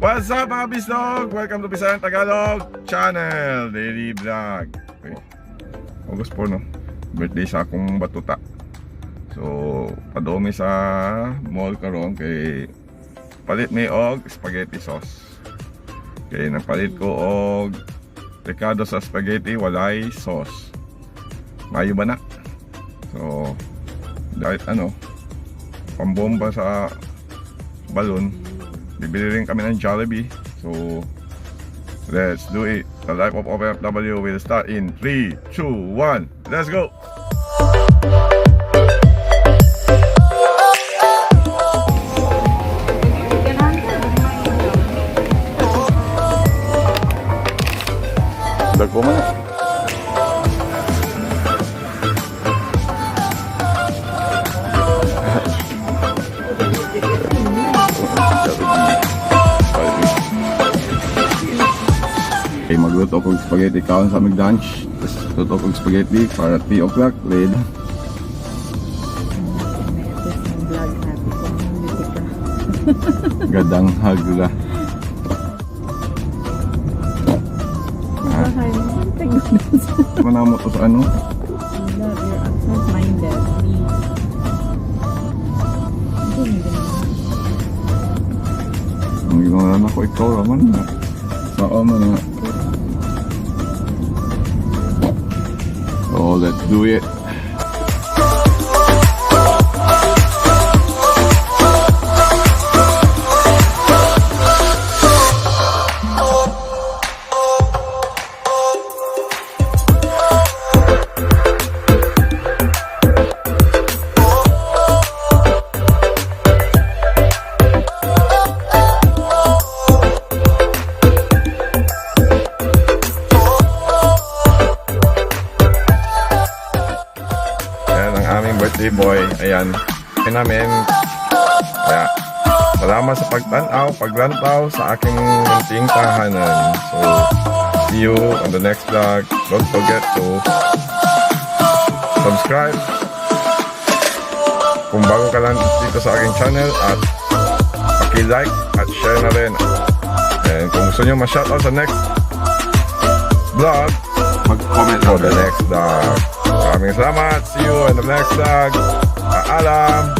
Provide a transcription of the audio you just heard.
What's up, mga bisnog? Welcome to Bisayan Tagalog Channel Daily Vlog. Okay. August 4, no? Birthday sa akong batuta. So, padumi sa mall karon kay palit mi og spaghetti sauce. Kay nagpalit ko og rekado sa spaghetti, walay sauce. Mayo ba na? So, dahil ano, pambomba sa balon, bibili rin kami ng Jollibee. So, let's do it. The life of OFW will start in 3, 2, 1. Let's go! Dagko man na. Okay, magluto kog spaghetti kaon sa aming lunch. Tapos luto kog spaghetti para 3 o'clock ready. Vlog natin kung hindi ka. Gadang hagla. Bahay mo. Manamo to sa ano? Love, you're absent-minded. Me. Hindi, hindi naman. Ang ginawa na ko ikaw raman na. Sao man na. So let's do it. Ayan ang aming birthday boy. Ayan. Ayan namin. Kaya, salamat sa pagtanaw, paglantaw sa aking munting tahanan. So, see you on the next vlog. Don't forget to subscribe kung bago ka lang dito sa aking channel at paki-like at share na rin. And kung gusto nyo ma-shoutout sa next vlog, Mag-comment for the next vlog. Maraming salamat. See you in the next vlog. Paalam.